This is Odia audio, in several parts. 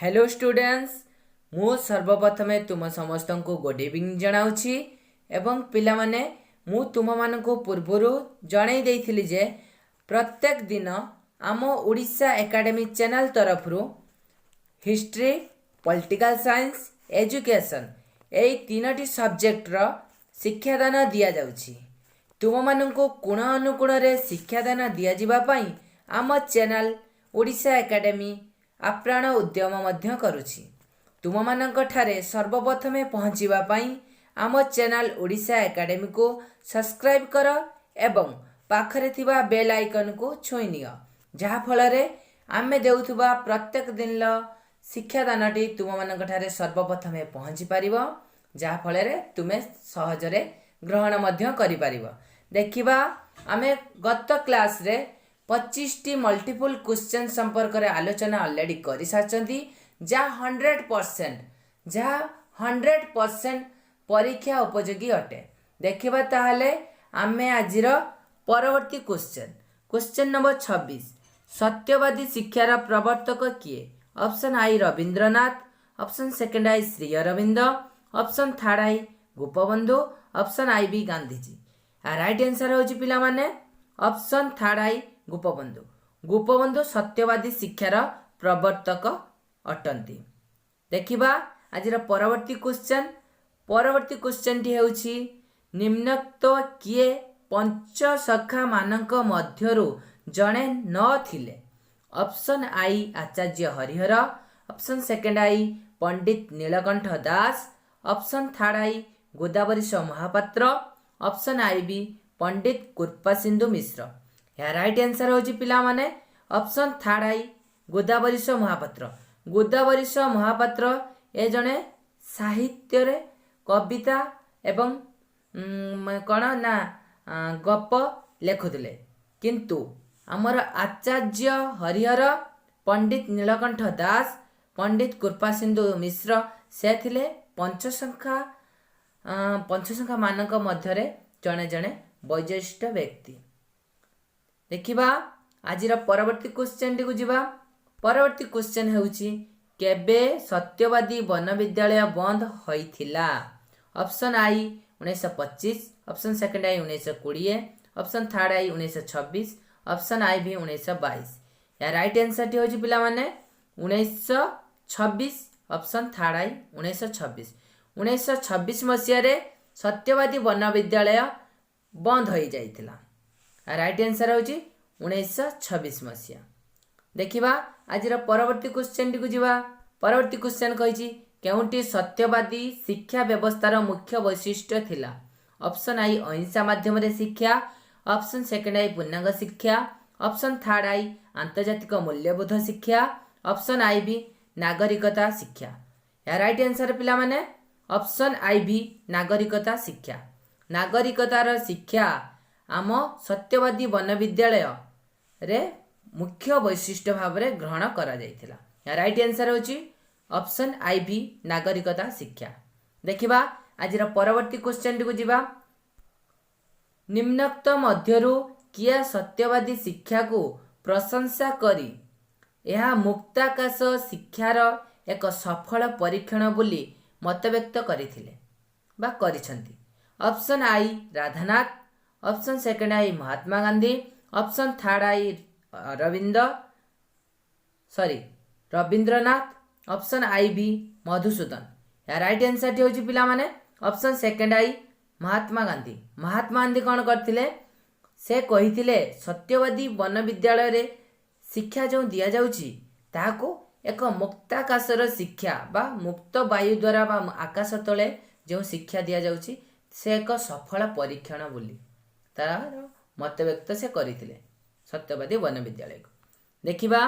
ହ୍ୟାଲୋ ଷ୍ଟୁଡେଣ୍ଟସ୍, ମୁଁ ସର୍ବପ୍ରଥମେ ତୁମ ସମସ୍ତଙ୍କୁ ଗୁଡ୍ ଇଭିନିଂ ଜଣାଉଛି। ଏବଂ ପିଲାମାନେ, ମୁଁ ତୁମମାନଙ୍କୁ ପୂର୍ବରୁ ଜଣାଇ ଦେଇଥିଲି ଯେ ପ୍ରତ୍ୟେକ ଦିନ ଆମ ଓଡ଼ିଶା ଏକାଡେମୀ ଚ୍ୟାନେଲ୍ ତରଫରୁ ହିଷ୍ଟ୍ରି, ପଲିଟିକାଲ ସାଇନ୍ସ, ଏଜୁକେସନ୍ ଏଇ ତିନୋଟି ସବଜେକ୍ଟର ଶିକ୍ଷାଦାନ ଦିଆଯାଉଛି। ତୁମମାନଙ୍କୁ କୋଣ ଅନୁକୋଣରେ ଶିକ୍ଷାଦାନ ଦିଆଯିବା ପାଇଁ ଆମ ଚ୍ୟାନେଲ୍ ଓଡ଼ିଶା ଏକାଡେମୀ ଆପ୍ରାଣ ଉଦ୍ୟମ ମଧ୍ୟ କରୁଛି। ତୁମମାନଙ୍କ ଠାରେ ସର୍ବପ୍ରଥମେ ପହଞ୍ଚିବା ପାଇଁ ଆମ ଚ୍ୟାନେଲ୍ ଓଡ଼ିଶା ଏକାଡେମୀକୁ ସବସ୍କ୍ରାଇବ୍ କର ଏବଂ ପାଖରେ ଥିବା ବେଲ୍ ଆଇକନ୍କୁ ଛୁଇଁ ନିଅ, ଯାହାଫଳରେ ଆମେ ଦେଉଥିବା ପ୍ରତ୍ୟେକ ଦିନର ଶିକ୍ଷାଦାନଟି ତୁମମାନଙ୍କ ଠାରେ ସର୍ବପ୍ରଥମେ ପହଞ୍ଚି ପାରିବ, ଯାହାଫଳରେ ତୁମେ ସହଜରେ ଗ୍ରହଣ ମଧ୍ୟ କରିପାରିବ। ଦେଖିବା, ଆମେ ଗତ କ୍ଲାସ୍ରେ 25ଟି ମଲ୍ଟିପୁଲ୍ କ୍ୱେଶ୍ଚନ୍ ସମ୍ପର୍କରେ ଆଲୋଚନା ଅଲରେଡ଼ି କରିସାରିଛନ୍ତି, ଯାହା 100% ପରୀକ୍ଷା ଉପଯୋଗୀ ଅଟେ। ଦେଖିବା ତାହେଲେ ଆମେ ଆଜିର ପରବର୍ତ୍ତୀ କ୍ୱେଶ୍ଚନ୍, କ୍ୱେଶ୍ଚନ୍ ନମ୍ବର 26। ସତ୍ୟବାଦୀ ଶିକ୍ଷାର ପ୍ରବର୍ତ୍ତକ କିଏ? Option I Rabindranath, option second I Shri Arvind, option third I Gopabandhu, option I V Gandhiji. Right answer ହେଉଛି ପିଲାମାନେ, option third I Gopabandhu. Gopabandhu ସତ୍ୟବାଦୀ ଶିକ୍ଷାର ପ୍ରବର୍ତ୍ତକ ଅଟନ୍ତି। ଦେଖିବା ଆଜିର ପରବର୍ତ୍ତୀ କ୍ୱେଶ୍ଚନ୍। ପରବର୍ତ୍ତୀ କ୍ୱେଶ୍ଚନ୍ଟି ହେଉଛି, ନିମ୍ନୋକ୍ତ କିଏ ପଞ୍ଚସଖାମାନଙ୍କ ମଧ୍ୟରୁ ଜଣେ ନଥିଲେ? Option I Acharya Harihar, option second I Pandit Nilakantha Das, option third I Godabarish Mohapatra, option I V Pandit Kripasindhu Mishra. ଏହା ରାଇଟ୍ ଆନ୍ସର୍ ହେଉଛି ପିଲାମାନେ, option third I Godabarish Mohapatra. Godabarish Mohapatra ଏ ଜଣେ ସାହିତ୍ୟରେ କବିତା ଏବଂ କ'ଣ ନା ଗପ ଲେଖୁଥିଲେ। କିନ୍ତୁ ଆମର ଆଚାର୍ଯ୍ୟ ହରିହର, ପଣ୍ଡିତ ନୀଳକଣ୍ଠ ଦାସ, ପଣ୍ଡିତ କୃପାସିନ୍ଧୁ ମିଶ୍ର ସେ ଥିଲେ ପଞ୍ଚସଖାମାନଙ୍କ ମଧ୍ୟରେ ଜଣେ ଜଣେ ବୟୋଜ୍ୟେଷ୍ଠ ବ୍ୟକ୍ତି। ଦେଖିବା, ଆଜିର ପରବର୍ତ୍ତୀ କ୍ୱେଶ୍ଚନ୍ଟିକୁ ଯିବା। ପରବର୍ତ୍ତୀ କ୍ୱେଶ୍ଚନ୍ ହେଉଛି, କେବେ ସତ୍ୟବାଦୀ ବନବିଦ୍ୟାଳୟ ବନ୍ଦ ହୋଇଥିଲା? Option I 1925, option second I 1920, option third I 1926, option I V 1922। ଏହା ରାଇଟ୍ ଆନ୍ସର୍ଟି ହେଉଛି ପିଲାମାନେ, 1926, ଅପସନ୍ ଥାର୍ଡ I 1926। 1926 ମସିହାରେ ସତ୍ୟବାଦୀ ବନବିଦ୍ୟାଳୟ ବନ୍ଦ ହୋଇଯାଇଥିଲା। ରାଇଟ୍ ଆନ୍ସର୍ ହେଉଛି 1926 ମସିହା। ଦେଖିବା, ଆଜିର ପରବର୍ତ୍ତୀ କ୍ୱେଶ୍ଚନ୍ଟିକୁ ଯିବା। ପରବର୍ତ୍ତୀ କ୍ୱେଶ୍ଚନ୍ କହିଛି, କେଉଁଟି ସତ୍ୟବାଦୀ ଶିକ୍ଷା ବ୍ୟବସ୍ଥାର ମୁଖ୍ୟ ବୈଶିଷ୍ଟ୍ୟ ଥିଲା? ଅପସନ୍ I ଅହିଂସା ମାଧ୍ୟମରେ ଶିକ୍ଷା, ଅପସନ୍ ସେକେଣ୍ଡ I ପୂର୍ଣ୍ଣାଙ୍ଗ ଶିକ୍ଷା, ଅପସନ୍ ଥାର୍ଡ I ଆନ୍ତର୍ଜାତିକ ମୂଲ୍ୟବୋଧ ଶିକ୍ଷା, ଅପସନ୍ I V ନାଗରିକତା ଶିକ୍ଷା। ଏହା ରାଇଟ୍ ଆନ୍ସର୍ ପିଲାମାନେ, ଅପସନ୍ I V ନାଗରିକତା ଶିକ୍ଷା। ନାଗରିକତାର ଶିକ୍ଷା ଆମ ସତ୍ୟବାଦୀ ବନବିଦ୍ୟାଳୟରେ ମୁଖ୍ୟ ବୈଶିଷ୍ଟ୍ୟ ଭାବରେ ଗ୍ରହଣ କରାଯାଇଥିଲା। ରାଇଟ୍ ଆନ୍ସର୍ ହେଉଛି ଅପସନ୍ I V ନାଗରିକତା ଶିକ୍ଷା। ଦେଖିବା, ଆଜିର ପରବର୍ତ୍ତୀ କ୍ୱେଶ୍ଚନ୍ଟିକୁ ଯିବା। ନିମ୍ନୋକ୍ତ ମଧ୍ୟରୁ କିଏ ସତ୍ୟବାଦୀ ଶିକ୍ଷାକୁ ପ୍ରଶଂସା କରି ଏହା ମୁକ୍ତାକାଶ ଶିକ୍ଷାର ଏକ ସଫଳ ପରୀକ୍ଷଣ ବୋଲି ମତବ୍ୟକ୍ତ କରିଥିଲେ ବା କରିଛନ୍ତି? Option I Radhanath, option second I Mahatma Gandhi, option third I Arvind, sorry, Rabindranath, option I V Madhusudan. ଏହା ରାଇଟ୍ ଆନ୍ସର୍ଟି ହେଉଛି ପିଲାମାନେ, option second I Mahatma Gandhi. Mahatma Gandhi କ'ଣ କରିଥିଲେ? ସେ କହିଥିଲେ, ସତ୍ୟବାଦୀ ବନବିଦ୍ୟାଳୟରେ ଶିକ୍ଷା ଯେଉଁ ଦିଆଯାଉଛି, ତାହାକୁ ଏକ ମୁକ୍ତାକାଶର ଶିକ୍ଷା ବା ମୁକ୍ତ ବାୟୁ ଦ୍ୱାରା ବା ଆକାଶ ତଳେ ଯେଉଁ ଶିକ୍ଷା ଦିଆଯାଉଛି, ସେ ଏକ ସଫଳ ପରୀକ୍ଷଣ ବୋଲି ତାର ମତବ୍ୟକ୍ତ ସେ କରିଥିଲେ ସତ୍ୟବାଦୀ ବନବିଦ୍ୟାଳୟକୁ। ଦେଖିବା,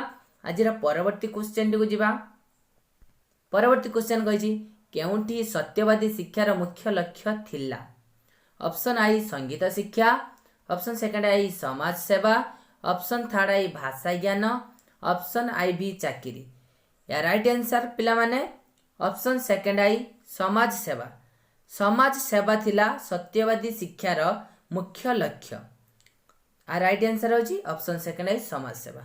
ଆଜିର ପରବର୍ତ୍ତୀ କ୍ୱେଶ୍ଚନ୍ଟିକୁ ଯିବା। ପରବର୍ତ୍ତୀ କ୍ୱେଶ୍ଚନ୍ କହିଛି, କେଉଁଠି ସତ୍ୟବାଦୀ ଶିକ୍ଷାର ମୁଖ୍ୟ ଲକ୍ଷ୍ୟ ଥିଲା? ଅପସନ୍ I ସଙ୍ଗୀତ ଶିକ୍ଷା, ଅପସନ୍ ସେକେଣ୍ଡ I ସମାଜ ସେବା, ଅପସନ୍ ଥାର୍ଡ I ଭାଷା ଜ୍ଞାନ, ଅପସନ୍ I V ଚାକିରି। ଏହା ରାଇଟ୍ ଆନ୍ସର୍ ପିଲାମାନେ, ଅପସନ୍ ସେକେଣ୍ଡ I ସମାଜ ସେବା। ସମାଜ ସେବା ଥିଲା ସତ୍ୟବାଦୀ ଶିକ୍ଷାର ମୁଖ୍ୟ ଲକ୍ଷ୍ୟ। ଆଉ ରାଇଟ୍ ଆନ୍ସର୍ ହେଉଛି ଅପସନ୍ ସେକେଣ୍ଡ I ସମାଜ ସେବା।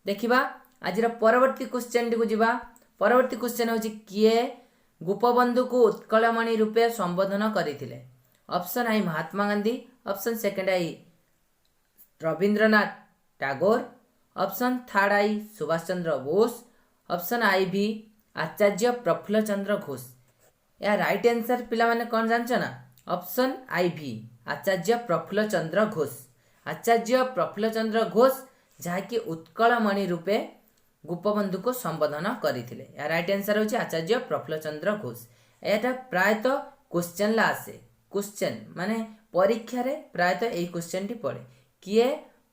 ଦେଖିବା, ଆଜିର ପରବର୍ତ୍ତୀ କ୍ୱେଶ୍ଚନ୍ଟିକୁ ଯିବା। ପରବର୍ତ୍ତୀ କ୍ୱେଶ୍ଚନ୍ ହେଉଛି, କିଏ ଗୋପବନ୍ଧୁକୁ ଉତ୍କଳମଣି ରୂପେ ସମ୍ବୋଧନ କରିଥିଲେ? Option I Mahatma Gandhi, option second I Rabindranath Tagore, option third I Subhash Chandra Bose, option I V Acharya Prafulla Chandra Ghosh. ଏହା ରାଇଟ୍ ଆନ୍ସର୍ ପିଲାମାନେ କ'ଣ ଜାଣିଛ ନା? Option I V Acharya Prafulla Chandra Ghosh. Acharya Prafulla Chandra Ghosh, ଯାହାକି ଉତ୍କଳମଣି ରୂପେ ଗୋପବନ୍ଧୁକୁ ସମ୍ବୋଧନ କରିଥିଲେ। ଏହା ରାଇଟ୍ ଆନ୍ସର୍ ହେଉଛି ଆଚାର୍ଯ୍ୟ ପ୍ରଫୁଲ୍ଲ ଚନ୍ଦ୍ର ଘୋଷ। ଏଇଟା ପ୍ରାୟତଃ କ୍ୱେଶ୍ଚନ୍ରେ ଆସେ। କ୍ୱେଶ୍ଚନ୍ ମାନେ ପରୀକ୍ଷାରେ ପ୍ରାୟତଃ ଏଇ କ୍ୱେଶ୍ଚନ୍ଟି ପଡ଼େ, କିଏ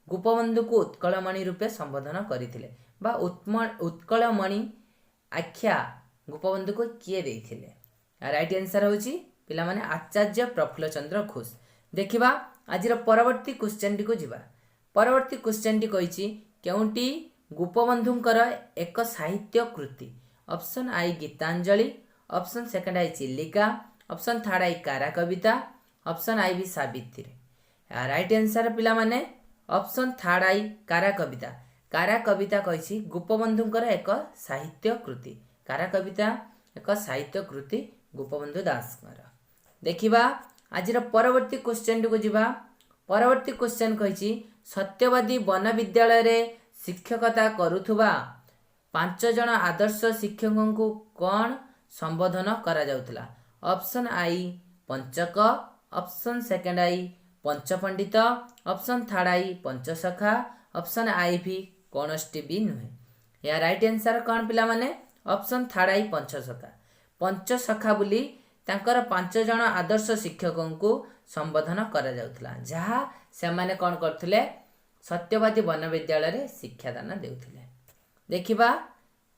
ଗୋପବନ୍ଧୁକୁ ଉତ୍କଳମଣି ରୂପେ ସମ୍ବୋଧନ କରିଥିଲେ ବା ଉତ୍କଳମଣି ଆଖ୍ୟା ଗୋପବନ୍ଧୁକୁ କିଏ ଦେଇଥିଲେ? ରାଇଟ୍ ଆନ୍ସର୍ ହେଉଛି ପିଲାମାନେ, ଆଚାର୍ଯ୍ୟ ପ୍ରଫୁଲ୍ଲ ଚନ୍ଦ୍ର ଘୋଷ। ଦେଖିବା, ଆଜିର ପରବର୍ତ୍ତୀ କ୍ୱେଶ୍ଚନ୍ଟିକୁ ଯିବା। ପରବର୍ତ୍ତୀ କ୍ୱେଶ୍ଚନ୍ଟି କହିଛି, କେଉଁଟି ଗୋପବନ୍ଧୁଙ୍କର ଏକ ସାହିତ୍ୟ କୃତି? Option I Gitanjali, option second I Chilika, option third I Kara Kabita, option I V Savitri. Right answer ପିଲାମାନେ, option third I Kara Kabita. Kara Kabita କହିଛି ଗୋପବନ୍ଧୁଙ୍କର ଏକ ସାହିତ୍ୟ କୃତି। କାରା କବିତା ଏକ ସାହିତ୍ୟ କୃତି ଗୋପବନ୍ଧୁ ଦାସଙ୍କର। ଦେଖିବା, ଆଜିର ପରବର୍ତ୍ତୀ କ୍ୱେଶ୍ଚନ୍ଟିକୁ ଯିବା। ପରବର୍ତ୍ତୀ କ୍ୱେଶ୍ଚନ୍ କହିଛି, ସତ୍ୟବାଦୀ ବନ ବିଦ୍ୟାଳୟରେ ଶିକ୍ଷକତା କରୁଥିବା ପାଞ୍ଚ ଜଣ ଆଦର୍ଶ ଶିକ୍ଷକଙ୍କୁ କ'ଣ ସମ୍ବୋଧନ କରାଯାଉଥିଲା? Option I Panchaka, option second I ପଞ୍ଚପଣ୍ଡିତ, option third I Panchasakha, option I V କୌଣସି ବି ନୁହେଁ। ଏହା ରାଇଟ୍ ଆନ୍ସର୍ କ'ଣ ପିଲାମାନେ? Option third I Panchasakha. Panchasakha ବୋଲି ତାଙ୍କର ପାଞ୍ଚ ଜଣ ଆଦର୍ଶ ଶିକ୍ଷକଙ୍କୁ ସମ୍ବୋଧନ କରାଯାଉଥିଲା, ଯାହା ସେମାନେ କ'ଣ କରୁଥିଲେ? ସତ୍ୟବାଦୀ ବନ ବିଦ୍ୟାଳୟରେ ଶିକ୍ଷାଦାନ ଦେଉଥିଲେ। ଦେଖିବା,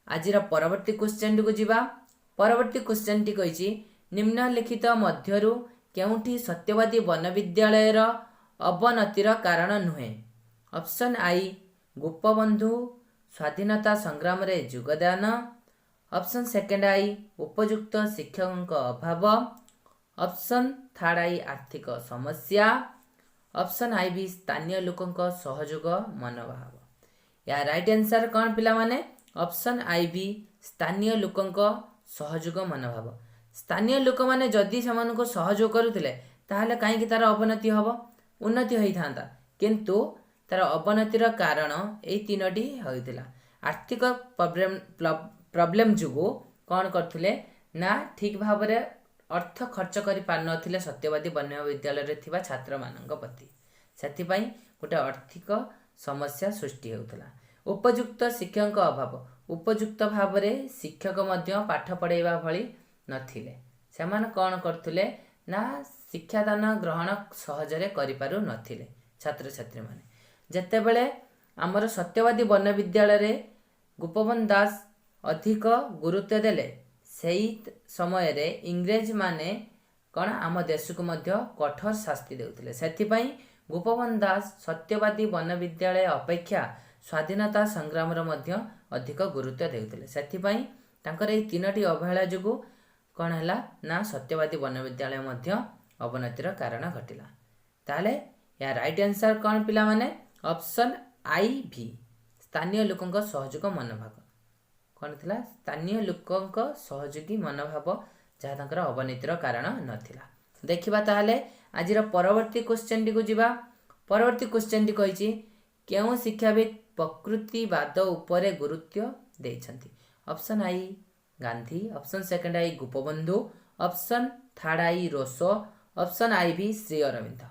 ଆଜିର ପରବର୍ତ୍ତୀ କ୍ୱେଶ୍ଚନ୍ଟିକୁ ଯିବା। ପରବର୍ତ୍ତୀ କ୍ୱେଶ୍ଚନ୍ଟି କହିଛି, ନିମ୍ନଲିଖିତ ମଧ୍ୟରୁ କେଉଁଠି ସତ୍ୟବାଦୀ ବନ ବିଦ୍ୟାଳୟର ଅବନତିର କାରଣ ନୁହେଁ? ଅପସନ୍ I Gopabandhu ସ୍ୱାଧୀନତା ସଂଗ୍ରାମରେ ଯୋଗଦାନ, ଅପସନ୍ ସେକେଣ୍ଡ I ଉପଯୁକ୍ତ ଶିକ୍ଷକଙ୍କ ଅଭାବ, ଅପସନ୍ ଥାର୍ଡ I ଆର୍ଥିକ ସମସ୍ୟା, ଅପସନ୍ I V ସ୍ଥାନୀୟ ଲୋକଙ୍କ ସହଯୋଗ ମନୋଭାବ। ଏହା ରାଇଟ୍ ଆନ୍ସର୍ କ'ଣ ପିଲାମାନେ? ଅପସନ୍ I V ସ୍ଥାନୀୟ ଲୋକଙ୍କ ସହଯୋଗ ମନୋଭାବ। ସ୍ଥାନୀୟ ଲୋକମାନେ ଯଦି ସେମାନଙ୍କୁ ସହଯୋଗ କରୁଥିଲେ, ତାହେଲେ କାହିଁକି ତାର ଅବନତି ହେବ? ଉନ୍ନତି ହୋଇଥାନ୍ତା। କିନ୍ତୁ ତାର ଅବନତିର କାରଣ ଏଇ ତିନୋଟି ହୋଇଥିଲା। ଆର୍ଥିକ ପ୍ରୋବ୍ଲେମ୍ ଯୋଗୁଁ କ'ଣ କରୁଥିଲେ ନା, ଠିକ୍ ଭାବରେ ଅର୍ଥ ଖର୍ଚ୍ଚ କରିପାରୁନଥିଲେ ସତ୍ୟବାଦୀ ବନ୍ୟ ବିଦ୍ୟାଳୟରେ ଥିବା ଛାତ୍ରମାନଙ୍କ ପ୍ରତି। ସେଥିପାଇଁ ଗୋଟେ ଆର୍ଥିକ ସମସ୍ୟା ସୃଷ୍ଟି ହେଉଥିଲା। ଉପଯୁକ୍ତ ଶିକ୍ଷକଙ୍କ ଅଭାବ, ଉପଯୁକ୍ତ ଭାବରେ ଶିକ୍ଷକ ମଧ୍ୟ ପାଠ ପଢ଼ାଇବା ଭଳି ନଥିଲେ। ସେମାନେ କ'ଣ କରୁଥିଲେ ନା, ଶିକ୍ଷାଦାନ ଗ୍ରହଣ ସହଜରେ କରିପାରୁନଥିଲେ ଛାତ୍ରଛାତ୍ରୀମାନେ। ଯେତେବେଳେ ଆମର ସତ୍ୟବାଦୀ ବନ ବିଦ୍ୟାଳୟରେ ଗୋପବନ୍ଧୁ ଦାସ ଅଧିକ ଗୁରୁତ୍ୱ ଦେଲେ, ସେଇ ସମୟରେ ଇଂରେଜମାନେ କ'ଣ ଆମ ଦେଶକୁ ମଧ୍ୟ କଠୋର ଶାସ୍ତି ଦେଉଥିଲେ। ସେଥିପାଇଁ ଗୋପବନ୍ଧୁ ଦାସ ସତ୍ୟବାଦୀ ବନ ବିଦ୍ୟାଳୟ ଅପେକ୍ଷା ସ୍ୱାଧୀନତା ସଂଗ୍ରାମର ମଧ୍ୟ ଅଧିକ ଗୁରୁତ୍ୱ ଦେଉଥିଲେ। ସେଥିପାଇଁ ତାଙ୍କର ଏଇ ତିନୋଟି ଅବହେଳା ଯୋଗୁଁ କ'ଣ ହେଲା ନା, ସତ୍ୟବାଦୀ ବନ ବିଦ୍ୟାଳୟ ମଧ୍ୟ ଅବନତିର କାରଣ ଘଟିଲା। ତାହେଲେ ଏହା ରାଇଟ୍ ଆନ୍ସର୍ କ'ଣ ପିଲାମାନେ? ଅପସନ୍ I V ସ୍ଥାନୀୟ ଲୋକଙ୍କ ସହଯୋଗ ମନୋଭାବ। କ'ଣ ଥିଲା? ସ୍ଥାନୀୟ ଲୋକଙ୍କ ସହଯୋଗୀ ମନୋଭାବ, ଯାହା ତାଙ୍କର ଅବନତିର କାରଣ ନଥିଲା। ଦେଖିବା ତାହେଲେ, ଆଜିର ପରବର୍ତ୍ତୀ କ୍ୱେଶ୍ଚନ୍ଟିକୁ ଯିବା। ପରବର୍ତ୍ତୀ କ୍ୱେଶ୍ଚନ୍ଟି କହିଛି, କେଉଁ ଶିକ୍ଷାବିତ୍ ପ୍ରକୃତିବାଦ ଉପରେ ଗୁରୁତ୍ୱ ଦେଇଛନ୍ତି? Option I Gandhi, option second I Gopabandhu, option third I Rousseau, option I V Shri Arvind.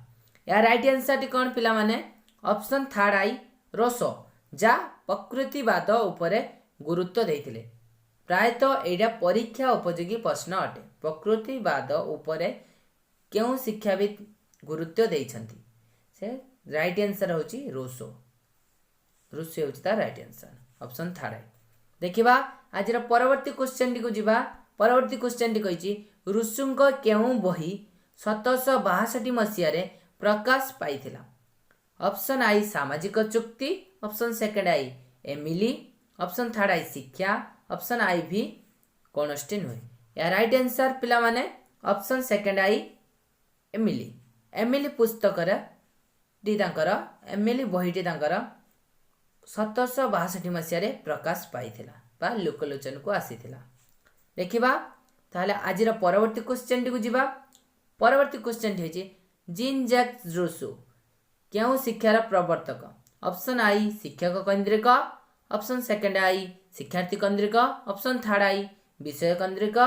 ଏହା ରାଇଟ୍ ଆନ୍ସର୍ଟି କ'ଣ ପିଲାମାନେ? ଅପସନ୍ ଥାର୍ଡ I Rousseau, ଯାହା ପ୍ରକୃତିବାଦ ଉପରେ ଗୁରୁତ୍ୱ ଦେଇଥିଲେ। ପ୍ରାୟତଃ ଏଇଟା ପରୀକ୍ଷା ଉପଯୋଗୀ ପ୍ରଶ୍ନ ଅଟେ। ପ୍ରକୃତିବାଦ ଉପରେ କେଉଁ ଶିକ୍ଷାବିତ୍ ଗୁରୁତ୍ୱ ଦେଇଛନ୍ତି? ସେ ରାଇଟ୍ ଆନ୍ସର୍ ହେଉଛି ରୋସୋ। ରୋସୋ ହେଉଛି ତାର ରାଇଟ୍ ଆନ୍ସର୍, ଅପସନ୍ ଥାର୍ଡ। ଦେଖିବା, ଆଜିର ପରବର୍ତ୍ତୀ କ୍ୱେଶ୍ଚନ୍ଟିକୁ ଯିବା। ପରବର୍ତ୍ତୀ କ୍ୱେଶ୍ଚନ୍ଟି କହିଛି, ରୁଷୁଙ୍କ କେଉଁ ବହି 1762 ମସିହାରେ ପ୍ରକାଶ ପାଇଥିଲା? ଅପସନ୍ I ସାମାଜିକ ଚୁକ୍ତି, option second I Emily, option third I ଶିକ୍ଷା, ଅପସନ୍ I V କୌଣସିଟି ନୁହେଁ। ଏହା ରାଇଟ୍ ଆନ୍ସର୍ ପିଲାମାନେ, option second I Emily. Emily ପୁସ୍ତକରେ ଟି ତାଙ୍କର, ଏମିଲି ବହିଟି ତାଙ୍କର 1762 ମସିହାରେ ପ୍ରକାଶ ପାଇଥିଲା। ବା ଲୋକଲୋଚନକୁ ଆସିଥିଲା। ଦେଖିବା ତାହେଲେ, ଆଜିର ପରବର୍ତ୍ତୀ କ୍ୱେଶ୍ଚନଟିକୁ ଯିବା। ପରବର୍ତ୍ତୀ କ୍ୱେଶ୍ଚନଟି ହେଉଛି, ଜିନ୍ ଜାକ୍ ରୁସୁ କେଉଁ ଶିକ୍ଷାର ପ୍ରବର୍ତ୍ତକ? ଅପସନ୍ I ଶିକ୍ଷକ କୈନ୍ଦ୍ରିକ, ଅପସନ୍ ସେକେଣ୍ଡ I ଶିକ୍ଷାର୍ଥୀ କୈନ୍ଦ୍ରିକ, ଅପସନ୍ ଥାର୍ଡ I ବିଷୟ କୈନ୍ଦ୍ରିକ,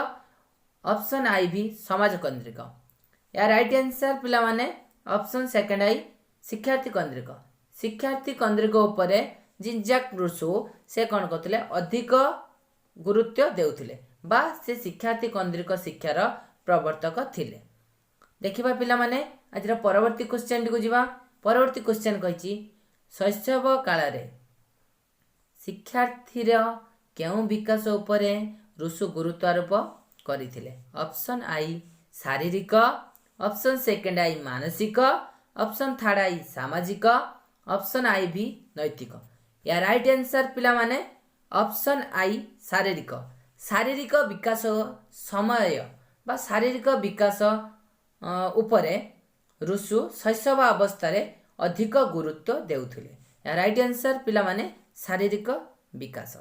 ଅପସନ୍ I V ସମାଜ କୈନ୍ଦ୍ରିକ। ଏହା ରାଇଟ୍ ଆନ୍ସର୍ ପିଲାମାନେ, ଅପସନ୍ ସେକେଣ୍ଡ I ଶିକ୍ଷାର୍ଥୀ କୈନ୍ଦ୍ରିକ। ଶିକ୍ଷାର୍ଥୀ କୈନ୍ଦ୍ରିକ ଉପରେ ଜିନ୍ ଜାକ୍ ରୁସୁ ସେ କ'ଣ କରୁଥିଲେ? ଅଧିକ ଗୁରୁତ୍ୱ ଦେଉଥିଲେ ବା ସେ ଶିକ୍ଷାର୍ଥୀ କୈନ୍ଦ୍ରିକ ଶିକ୍ଷାର ପ୍ରବର୍ତ୍ତକ ଥିଲେ। ଦେଖିବା ପିଲାମାନେ, ଆଜିର ପରବର୍ତ୍ତୀ କ୍ୱେଶ୍ଚନଟିକୁ ଯିବା। ପରବର୍ତ୍ତୀ କ୍ୱେଶ୍ଚନ କହିଛି, ଶୈଶବ କାଳରେ ଶିକ୍ଷାର୍ଥୀର କେଉଁ ବିକାଶ ଉପରେ ରୁଷୁ ଗୁରୁତ୍ୱ ଆରୋପ କରିଥିଲେ? ଅପସନ୍ I ଶାରୀରିକ, ଅପସନ୍ ସେକେଣ୍ଡ I ମାନସିକ, ଅପସନ୍ ଥାର୍ଡ I ସାମାଜିକ, ଅପସନ୍ I V ନୈତିକ। ଏହା ରାଇଟ୍ ଆନ୍ସର୍ ପିଲାମାନେ, ଅପସନ୍ I ଶାରୀରିକ। ଶାରୀରିକ ବିକାଶ ସମୟ ବା ଶାରୀରିକ ବିକାଶ ଉପରେ ରୁଷୁ ଶୈଶବ ଅବସ୍ଥାରେ ଅଧିକ ଗୁରୁତ୍ୱ ଦେଉଥିଲେ। ଏହା ରାଇଟ୍ ଆନ୍ସର୍ ପିଲାମାନେ, ଶାରୀରିକ ବିକାଶ।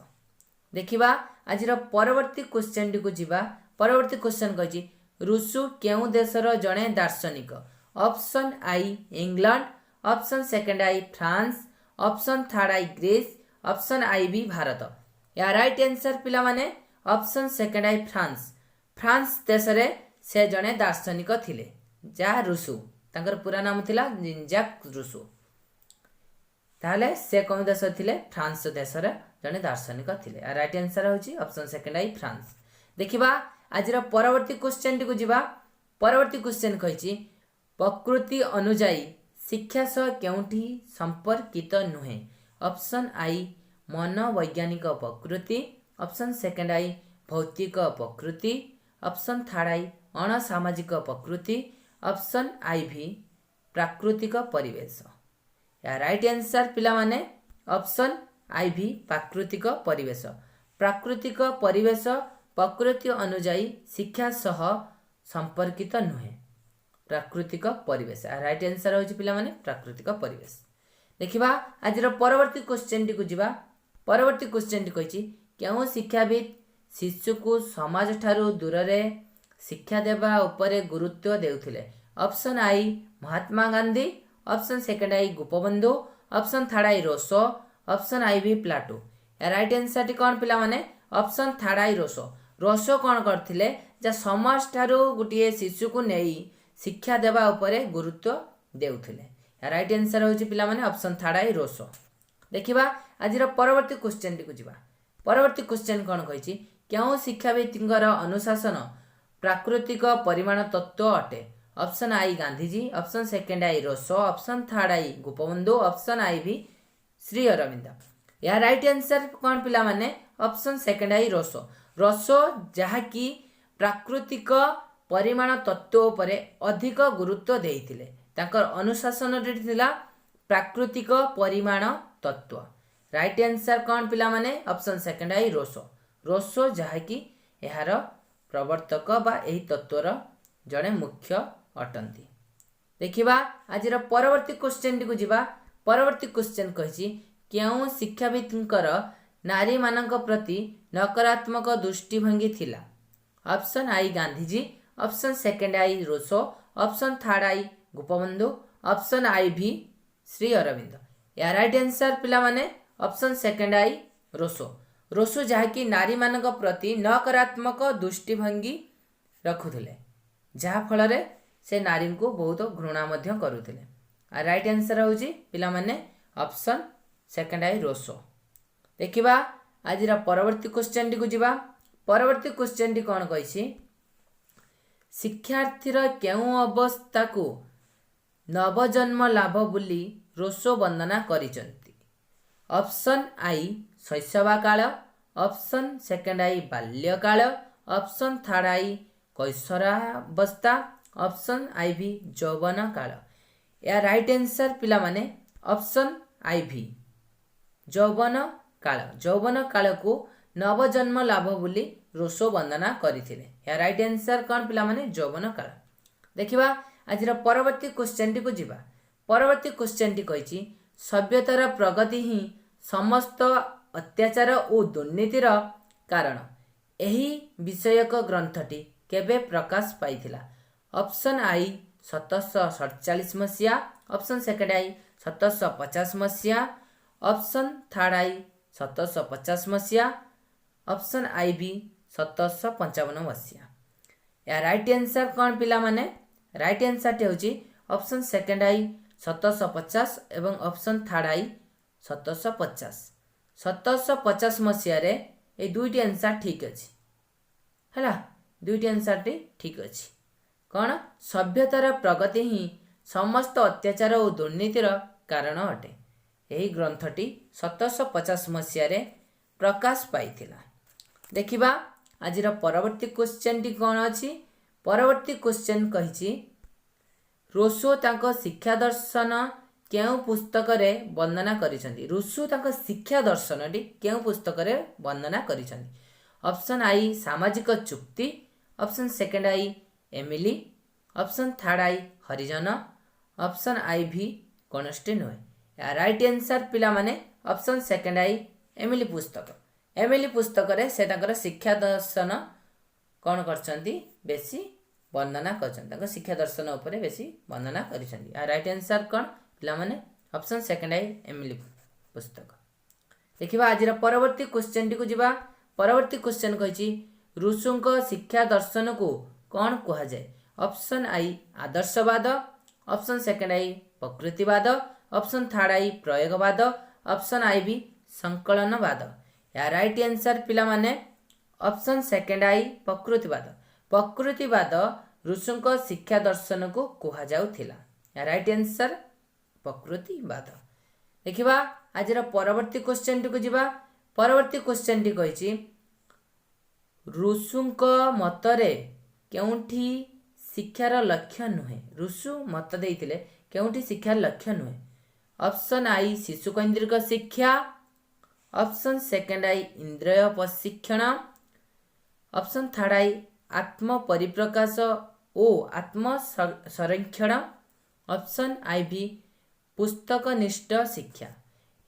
ଦେଖିବା, ଆଜିର ପରବର୍ତ୍ତୀ କ୍ୱେଶ୍ଚନଟିକୁ ଯିବା। ପରବର୍ତ୍ତୀ କ୍ୱେଶ୍ଚନ କହିଛି, ରୁଷୁ କେଉଁ ଦେଶର ଜଣେ ଦାର୍ଶନିକ? Option I England, option second I France, option third I Greece, option I V Bharat. ଏହା ରାଇଟ୍ ଆନ୍ସର୍ ପିଲାମାନେ, option second I France. France ଦେଶରେ ସେ ଜଣେ ଦାର୍ଶନିକ ଥିଲେ, ଯାହା ରୁଷୁ, ତାଙ୍କର ପୁରା ନାମ ଥିଲା ଜିନ୍-ଜାକ୍ ରୁଷୁ। ତାହେଲେ ସେ କେଉଁ ଦେଶ ଥିଲେ? ଫ୍ରାନ୍ସ ଦେଶର ଜଣେ ଦାର୍ଶନିକ ଥିଲେ। ଆଉ ରାଇଟ୍ ଆନ୍ସର୍ ହେଉଛି ଅପସନ୍ ସେକେଣ୍ଡ I France. ଦେଖିବା, ଆଜିର ପରବର୍ତ୍ତୀ କ୍ୱେଶ୍ଚନଟିକୁ ଯିବା। ପରବର୍ତ୍ତୀ କ୍ୱେଶ୍ଚନ କହିଛି, ପ୍ରକୃତି ଅନୁଯାୟୀ ଶିକ୍ଷା ସହ କେଉଁଠି ସମ୍ପର୍କିତ ନୁହେଁ? ଅପସନ୍ I ମନୋବୈଜ୍ଞାନିକ ପ୍ରକୃତି, ଅପସନ୍ ସେକେଣ୍ଡ I ଭୌତିକ ପ୍ରକୃତି, ଅପସନ୍ ଥାର୍ଡ I ଅଣସାମାଜିକ ପ୍ରକୃତି, ଅପସନ୍ I V ପ୍ରାକୃତିକ ପରିବେଶ। ଏହା ରାଇଟ୍ ଆନ୍ସର୍ ପିଲାମାନେ, ଅପସନ୍ I V ପ୍ରାକୃତିକ ପରିବେଶ। ପ୍ରାକୃତିକ ପରିବେଶ ପ୍ରକୃତି ଅନୁଯାୟୀ ଶିକ୍ଷା ସହ ସମ୍ପର୍କିତ ନୁହେଁ। ପ୍ରାକୃତିକ ପରିବେଶ, ରାଇଟ୍ ଆନ୍ସର୍ ହେଉଛି ପିଲାମାନେ, ପ୍ରାକୃତିକ ପରିବେଶ। ଦେଖିବା, ଆଜିର ପରବର୍ତ୍ତୀ କ୍ୱେଶ୍ଚନଟିକୁ ଯିବା। ପରବର୍ତ୍ତୀ କ୍ୱେଶ୍ଚନଟି କହିଛି, କେଉଁ ଶିକ୍ଷାବିତ୍ ଶିଶୁକୁ ସମାଜଠାରୁ ଦୂରରେ ଶିକ୍ଷା ଦେବା ଉପରେ ଗୁରୁତ୍ୱ ଦେଉଥିଲେ? Option I Mahatma Gandhi, option second I Gopabandhu, option third I Rousseau, option I V Plato. Right ଆନ୍ସର୍ଟି କ'ଣ ପିଲାମାନେ? Option third I Rousseau. Rousseau କ'ଣ କରିଥିଲେ? ଯେ ସମାଜଠାରୁ ଗୋଟିଏ ଶିଶୁକୁ ନେଇ ଶିକ୍ଷା ଦେବା ଉପରେ ଗୁରୁତ୍ୱ ଦେଉଥିଲେ। ରାଇଟ୍ ଆନ୍ସର୍ ହେଉଛି ପିଲାମାନେ, ଅପସନ୍ ଥାର୍ଡ I Rousseau. ଦେଖିବା, ଆଜିର ପରବର୍ତ୍ତୀ କ୍ୱେଶ୍ଚନଟିକୁ ଯିବା। ପରବର୍ତ୍ତୀ କ୍ୱେଶ୍ଚନ କ'ଣ କହିଛି? କେଉଁ ଶିକ୍ଷାବିତ୍ଙ୍କର ଅନୁଶାସନ ପ୍ରାକୃତିକ ପରିମାଣ ତତ୍ତ୍ୱ ଅଟେ? Option I Gandhiji, option second I Rousseau, option third I Gopabandhu, option I V Shri Arvind. ଏହା ରାଇଟ୍ ଆନ୍ସର୍ କ'ଣ ପିଲାମାନେ? Option second I Rousseau. Rousseau ଯାହାକି ପ୍ରାକୃତିକ ପରିମାଣ ତତ୍ତ୍ୱ ଉପରେ ଅଧିକ ଗୁରୁତ୍ୱ ଦେଇଥିଲେ। ତାଙ୍କର ଅନୁଶାସନଟି ଥିଲା ପ୍ରାକୃତିକ ପରିମାଣ ତତ୍ତ୍ୱ। ରାଇଟ୍ ଆନ୍ସର୍ କ'ଣ ପିଲାମାନେ? Option second I Rousseau. Rousseau ଯାହାକି ଏହାର ପ୍ରବର୍ତ୍ତକ ବା ଏହି ତତ୍ତ୍ୱର ଜଣେ ମୁଖ୍ୟ ଅଟନ୍ତି। ଦେଖିବା, ଆଜିର ପରବର୍ତ୍ତୀ କ୍ୱେଶ୍ଚନଟିକୁ ଯିବା। ପରବର୍ତ୍ତୀ କ୍ୱେଶ୍ଚନ କହିଛି, କେଉଁ ଶିକ୍ଷାବିତ୍ଙ୍କର ନାରୀମାନଙ୍କ ପ୍ରତି ନକାରାତ୍ମକ ଦୃଷ୍ଟିଭଙ୍ଗୀ ଥିଲା? Option I Gandhiji, option second I Rousseau, option third I Gopabandhu, option I V Shri Arvind. ଏହା ରାଇଟ୍ ଆନ୍ସର୍ ପିଲାମାନେ, option second I Rousseau. Rousseau ଯାହାକି ନାରୀମାନଙ୍କ ପ୍ରତି ନକାରାତ୍ମକ ଦୃଷ୍ଟିଭଙ୍ଗୀ ରଖୁଥିଲେ, ଯାହାଫଳରେ ସେ ନାରୀଙ୍କୁ ବହୁତ ଘୃଣା ମଧ୍ୟ କରୁଥିଲେ। ଆଉ ରାଇଟ୍ ଆନ୍ସର୍ ହେଉଛି ପିଲାମାନେ, ଅପସନ୍ ସେକେଣ୍ଡ I Rousseau. ଦେଖିବା, ଆଜିର ପରବର୍ତ୍ତୀ କ୍ୱେଶ୍ଚନଟିକୁ ଯିବା। ପରବର୍ତ୍ତୀ କ୍ୱେଶ୍ଚନଟି କ'ଣ କହିଛି? ଶିକ୍ଷାର୍ଥୀର କେଉଁ ଅବସ୍ଥାକୁ ନବଜନ୍ମ ଲାଭ ବୋଲି ରୋସୋ ବର୍ଣ୍ଣନା କରିଛନ୍ତି? Option I ଶୈଶବାକାଳ, option second I ବାଲ୍ୟକାଳ, option third I କୈଶୋରାବସ୍ଥା, option I V ଯୌବନ କାଳ। ଏହା ରାଇଟ୍ ଆନ୍ସର୍ ପିଲାମାନେ, ଅପସନ୍ I V ଯୌବନ କାଳ। ଯୌବନ କାଳକୁ ନବଜନ୍ମ ଲାଭ ବୋଲି ରୋସୋ ବର୍ଣ୍ଣନା କରିଥିଲେ। ଏହା ରାଇଟ୍ ଆନ୍ସର୍ କ'ଣ ପିଲାମାନେ? ଯୌବନ କାଳ। ଦେଖିବା, ଆଜିର ପରବର୍ତ୍ତୀ କ୍ୱେଶ୍ଚନଟିକୁ ଯିବା। ପରବର୍ତ୍ତୀ କ୍ୱେଶ୍ଚନଟି କହିଛି, ସଭ୍ୟତାର ପ୍ରଗତି ହିଁ ସମସ୍ତ ଅତ୍ୟାଚାର ଓ ଦୁର୍ନୀତିର କାରଣ। ଏହି ବିଷୟକ ଗ୍ରନ୍ଥଟି କେବେ ପ୍ରକାଶ ପାଇଥିଲା? ଅପସନ୍ I 1747 ମସିହା, ଅପସନ୍ ସେକେଣ୍ଡ I 1750 ମସିହା, ଅପସନ୍ ଥାର୍ଡ I 1750 ମସିହା, ଅପସନ୍ I V 1755 ମସିହା। ଏହା ରାଇଟ୍ ଆନ୍ସର୍ କ'ଣ ପିଲାମାନେ? ରାଇଟ୍ ଆନ୍ସର୍ଟି ହେଉଛି ଅପସନ୍ ସେକେଣ୍ଡ I 1750 ଏବଂ ଅପସନ୍ ଥାର୍ଡ I 1750। 1750 ମସିହାରେ ଏଇ ଦୁଇଟି ଆନ୍ସର୍ ଠିକ୍ ଅଛି। ହେଲା, ଦୁଇଟି ଆନ୍ସର୍ଟି ଠିକ୍ ଅଛି। କ'ଣ? ସଭ୍ୟତାର ପ୍ରଗତି ହିଁ ସମସ୍ତ ଅତ୍ୟାଚାର ଓ ଦୁର୍ନୀତିର କାରଣ ଅଟେ। ଏହି ଗ୍ରନ୍ଥଟି 1750 ମସିହାରେ ପ୍ରକାଶ ପାଇଥିଲା। ଦେଖିବା ଆଜିର ପରବର୍ତ୍ତୀ କ୍ୱେଶ୍ଚନ୍ଟି କ'ଣ ଅଛି। ପରବର୍ତ୍ତୀ କ୍ୱେଶ୍ଚନ୍ କହିଛି, ରୁଷୋ ତାଙ୍କ ଶିକ୍ଷା ଦର୍ଶନ କେଉଁ ପୁସ୍ତକରେ ବର୍ଣ୍ଣନା କରିଛନ୍ତି? ରୁଷୋ ତାଙ୍କ ଶିକ୍ଷା ଦର୍ଶନଟି କେଉଁ ପୁସ୍ତକରେ ବର୍ଣ୍ଣନା କରିଛନ୍ତି? ଅପସନ୍ I ସାମାଜିକ ଚୁକ୍ତି, option second I Emile, option third I Harijan, option I V କୌଣସିଟି ନୁହେଁ। ଏହା ରାଇଟ୍ ଆନ୍ସର୍ ପିଲାମାନେ, ଅପସନ୍ ସେକେଣ୍ଡ I Emily ପୁସ୍ତକ। ଏମିଲି ପୁସ୍ତକରେ ସେ ତାଙ୍କର ଶିକ୍ଷା ଦର୍ଶନ କ'ଣ କରିଛନ୍ତି? ବେଶୀ ବର୍ଣ୍ଣନା କରିଛନ୍ତି। ତାଙ୍କ ଶିକ୍ଷା ଦର୍ଶନ ଉପରେ ବେଶୀ ବର୍ଣ୍ଣନା କରିଛନ୍ତି। ଆଉ ରାଇଟ୍ ଆନ୍ସର୍ କ'ଣ ପିଲାମାନେ? ଅପସନ୍ ସେକେଣ୍ଡ I Emily ପୁସ୍ତକ। ଦେଖିବା, ଆଜିର ପରବର୍ତ୍ତୀ କ୍ୱେଶ୍ଚନ୍ଟିକୁ ଯିବା। ପରବର୍ତ୍ତୀ କ୍ୱେଶ୍ଚନ୍ କହିଛି, ରୁଷୋଙ୍କ ଶିକ୍ଷା ଦର୍ଶନକୁ କ'ଣ କୁହାଯାଏ? ଅପସନ୍ I ଆଦର୍ଶବାଦ, ଅପସନ୍ ସେକେଣ୍ଡ I ପ୍ରକୃତିବାଦ, option third I ପ୍ରୟୋଗବାଦ, option I V ସଂକଳନବାଦ। ଏହା ରାଇଟ୍ ଆନ୍ସର୍ ପିଲାମାନେ, ଅପସନ୍ ସେକେଣ୍ଡ I ପ୍ରକୃତିବାଦ। ପ୍ରକୃତିବାଦ ରୁଷୋଙ୍କ ଶିକ୍ଷା ଦର୍ଶନକୁ କୁହାଯାଉଥିଲା। ଏହା ରାଇଟ୍ ଆନ୍ସର୍ ପ୍ରକୃତିବାଦ। ଦେଖିବା, ଆଜିର ପରବର୍ତ୍ତୀ କ୍ୱେଶ୍ଚନ୍ଟିକୁ ଯିବା। ପରବର୍ତ୍ତୀ କ୍ୱେଶ୍ଚନ୍ଟି କହିଛି, ରୁଷୋଙ୍କ ମତରେ କେଉଁଠି ଶିକ୍ଷାର ଲକ୍ଷ୍ୟ ନୁହେଁ? ରୁଷୋ ମତ ଦେଇଥିଲେ କେଉଁଠି ଶିକ୍ଷାର ଲକ୍ଷ୍ୟ ନୁହେଁ? ଅପସନ୍ I ଶିଶୁକୈନ୍ଦ୍ରିକ ଶିକ୍ଷା, ଅପସନ୍ ସେକେଣ୍ଡ I ଇନ୍ଦ୍ରିୟ ପ୍ରଶିକ୍ଷଣ, ଅପସନ୍ ଥାର୍ଡ I ଆତ୍ମ ପରିପ୍ରକାଶ ଓ ଆତ୍ମ ସଂରକ୍ଷଣ, ଅପସନ୍ I V ପୁସ୍ତକନିଷ୍ଠ ଶିକ୍ଷା।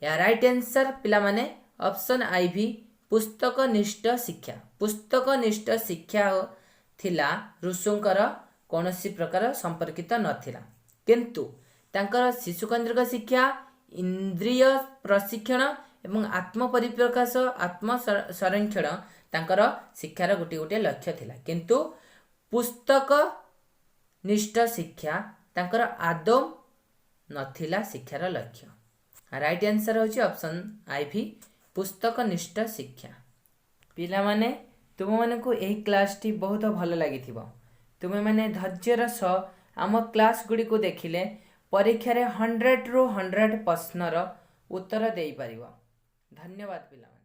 ଏହା ରାଇଟ୍ ଆନ୍ସର୍ ପିଲାମାନେ, ଅପସନ୍ I V ପୁସ୍ତକନିଷ୍ଠ ଶିକ୍ଷା। ପୁସ୍ତକନିଷ୍ଠ ଶିକ୍ଷା ଥିଲା ରୁଷୋଙ୍କର କୌଣସି ପ୍ରକାର ସମ୍ପର୍କିତ ନଥିଲା, କିନ୍ତୁ ତାଙ୍କର ଶିଶୁକେନ୍ଦ୍ରିକ ଶିକ୍ଷା, ଇନ୍ଦ୍ରିୟ ପ୍ରଶିକ୍ଷଣ ଏବଂ ଆତ୍ମ ପରିପ୍ରକାଶ, ଆତ୍ମ ସଂରକ୍ଷଣ ତାଙ୍କର ଶିକ୍ଷାର ଗୋଟିଏ ଗୋଟିଏ ଲକ୍ଷ୍ୟ ଥିଲା। କିନ୍ତୁ ପୁସ୍ତକ ନିଷ୍ଠ ଶିକ୍ଷା ତାଙ୍କର ଆଦୌ ନଥିଲା ଶିକ୍ଷାର ଲକ୍ଷ୍ୟ। ରାଇଟ୍ ଆନ୍ସର୍ ହେଉଛି ଅପସନ୍ I V ପୁସ୍ତକ ନିଷ୍ଠ ଶିକ୍ଷା। ପିଲାମାନେ, ତୁମମାନଙ୍କୁ ଏହି କ୍ଲାସ୍ଟି ବହୁତ ଭଲ ଲାଗିଥିବ। ତୁମେମାନେ ଧୈର୍ଯ୍ୟର ସହ ଆମ କ୍ଲାସ୍ ଗୁଡ଼ିକୁ ଦେଖିଲେ ପରୀକ୍ଷାରେ 100ରୁ 100 ପ୍ରଶ୍ନର ଉତ୍ତର ଦେଇପାରିବ। ଧନ୍ୟବାଦ ପିଲାମାନେ।